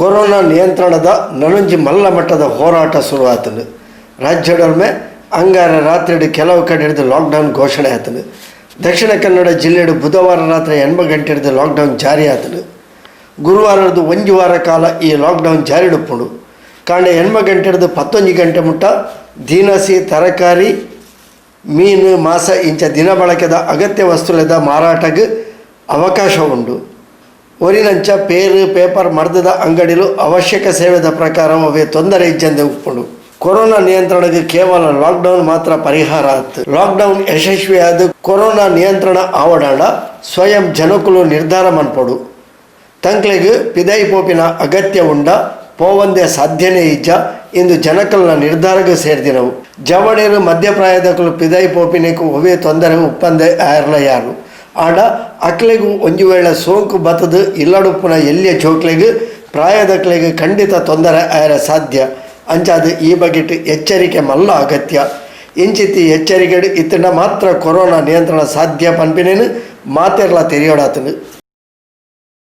Corona ನಿಯಂತ್ರಣದ ನನೊಂಜಿ ಮಲ್ಲ ಮಟ್ಟದ ಹೋರಾಟ ಸುರು ಆತ್ಂಡ್. ರಾಜ್ಯಡೊರ್ಮೆ ಅಂಗಾರೆ ರಾತ್ರೆಡ್ ಕೆಲವು ಕಡೆರ್ದ್ ಲಾಕ್ಡೌನ್ ಘೋಷಣೆ ಆತ್ಂಡ್. ದಕ್ಷಿಣ ಕನ್ನಡ ಜಿಲ್ಲೆಡ್ ಬುಧವಾರ ರಾತ್ರೆ ಎಣ್ಮ ಗಂಟೆರ್ದ್ ಲಾಕ್ಡೌನ್ ಜಾರಿ ಆತ್ಂಡ್. ಗುರುವಾರರ್ದ್ ಒಂಜಿ ವಾರ ಕಾಲ ಈ ಲಾಕ್ಡೌನ್ ಜಾರಿಡ್ ಉಪ್ಪುಂಡು. ಕಾಂಡೆ ಎಣ್ಮ ಗಂಟೆರ್ದ್ ಪತ್ತೊಂಜಿ ಗಂಟೆ ಮುಟ್ಟ ದಿನಸಿ, ತರಕಾರಿ, ಮೀನ್, ಮಾಸ ಇಂಚ ದಿನಬಳಕೆದ ಅಗತ್ಯ ವಸ್ತುಲೆದ ಮಾರಾಟಗ್ ಅವಕಾಶ ಉಂಡು. ಒರಿನಂಚ ಪೇರ್, ಪೇಪರ್, ಮರ್ದ್ ದ ಅಂಗಡಿಲು ಅವಶ್ಯಕ ಸೇವೆದ ಪ್ರಕಾರ ಒವ್ವೆ ತೊಂದರೆ ಇಜ್ಜಂದೆ ಉಪ್ಪುಂಡು. ಕೊರೋನಾ ನಿಯಂತ್ರಣಗ್ ಕೇವಲ ಲಾಕ್ಡೌನ್ ಮಾತ್ರ ಪರಿಹಾರ ಅತ್ತ್. ಲಾಕ್ಡೌನ್ ಯಶಸ್ವಿಯಾದ್ ಕೊರೋನಾ ನಿಯಂತ್ರಣ ಆವೊಡಾಂಡ ಸ್ವಯಂ ಜನಕುಲು ನಿರ್ಧಾರ ಮನ್ಪೊಡು. ತಂಕ್ಲೆಗ್ ಪಿದಯಿ ಪೋಪಿನ ಅಗತ್ಯ ಉಂಡ, ಪೋವಂದೆ ಸಾಧ್ಯನೇ ಇಜ್ಜ ಇಂದು ಜನಕಲ್ನ ನಿರ್ಧಾರಗ್ ಸೇರ್ದಿನವು. ಜವನೆರ್, ಮಧ್ಯಪ್ರಾಯದಕುಲು ಪಿದಯಿ ಪೋಪಿನೆಕ್ ಒವ್ವೆ ತೊಂದರೆ ಉಪ್ಪಂದೆ ಆಯೆರ್ಲ ಯಾರು. ಆಂಡ ಅಕ್ಲೆಗ್ ಒಂಜಿ ವೇಳೆ ಸೋಂಕು ಬತ್ತ್ದ್ ಇಲ್ಲಡುಪ್ಪುನ ಎಲ್ಯ ಜೋಕ್ಲೆಗ್, ಪ್ರಾಯದಕ್ಲೆಗ್ ಖಂಡಿತ ತೊಂದರೆ ಆಯೆರೆ ಸಾಧ್ಯ. ಅಂಚಾದ್ ಈ ಬಗೆಟ್ ಎಚ್ಚರಿಕೆ ಮಲ್ಲ ಅಗತ್ಯ. ಇಂಚಿತ್ತಿ ಎಚ್ಚರಿಕೆಡ್ ಇತ್ತ್ಂಡ ಮಾತ್ರ ಕೊರೋನಾ ನಿಯಂತ್ರಣ ಸಾಧ್ಯ ಪನ್ಪಿನೆನ್ ಮಾತೆರ್ಲಾ ತೆರಿಯೊಡಾತ್ಂಡ್.